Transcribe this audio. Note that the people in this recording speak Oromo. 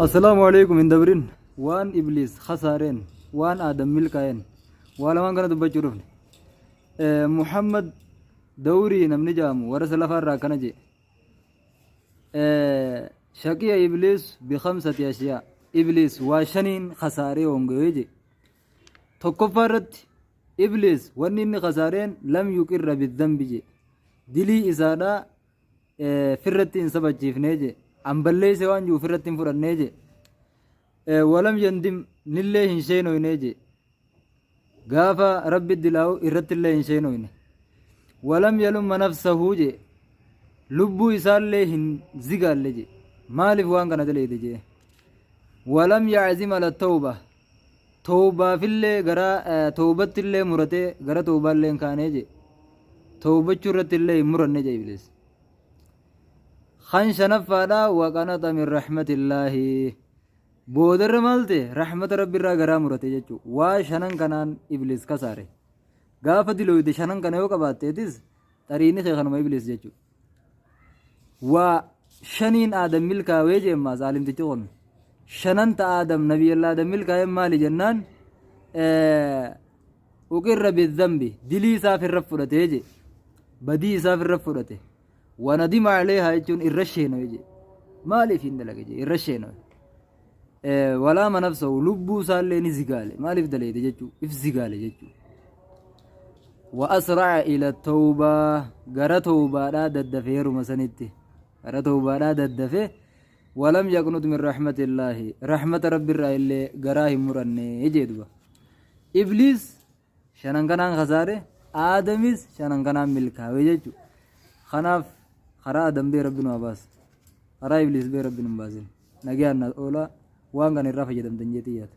Assalaamu alaikum hin dabrin waan ibliis khasaareen waan aadam milkaa'een waa lamaan kana dubbachuu dhufne. Muhammad Dawrii namni jaamu warra salafaa irraa akkana jee. Shaqiya ibliis bikamsati ashiyaa ibliis waa shaniin khasaaree hongawee jee. Tokkoffaa irratti ibliis wanni inni khasaareen lam yuqirra bidhanbi jee. Dilii isaadhaa firratti hin sabachiifnee jee an balleeyse waan jiru firratti hin fudhannee jee walam yandim nillee hin sheenoynee jee gaafa rabbi dilaa'u irratti illee hin sheenoyne walam yalumma nafsahuu jee lubbuu isaallee hin zigaalle jee maaliif waan kana daleeyde jee walam yaczim ala tawba Towbaafillee gara towbattillee muratee gara towbaallee hin kaanee jee. Towbachuu irratti illee hin muranne jee Ibliis. Kan shanaffaadha waqanaxa min rahmatillaahi. Boodarra maal ta'e rahmata rabbi irraa garaa murate jechuudha. Waa shanan kanaan Ibliis kasaare. Gaafa dilooyde shanan kana yoo qabaatteetis xariini kee kanuma Ibliis jechuudha. Waa shaniin Aadam milkaawee jee ammaas aalimtichi kun. Shanan ta Aadam nabiyyalla Aadam milkaa'een maali jennaan uqirra bidhanbi dilii isaa firra fudhatee jee badii isaa firra fudhate wanadima aleehaa jechuun irra sheenawe jee maaliif hin dalage jee irra sheenawe. Walaama nafsahu lubbuu isaallee ni zigaale maaliif daleeyde jechuu if zigaale jechuu wa asra'a ila tawbaa gara tawbaadhaa daddafe yeruma sanitti gara tawbaadhaa daddafe walam yaqnut min rahmatillaahi rahmata rabbiirraa illee garaa hin muranne jee duba ibliis shanan kanaan kasaare aadamis shanan kanaan milkaawe jechuu kanaaf karaa adam bee rabbi nu haa baasu karaa ibliis bee rabbi nu hin baasin. Nagayaan na oolaa waan kana irraa fayyadamtan jeetii yaada.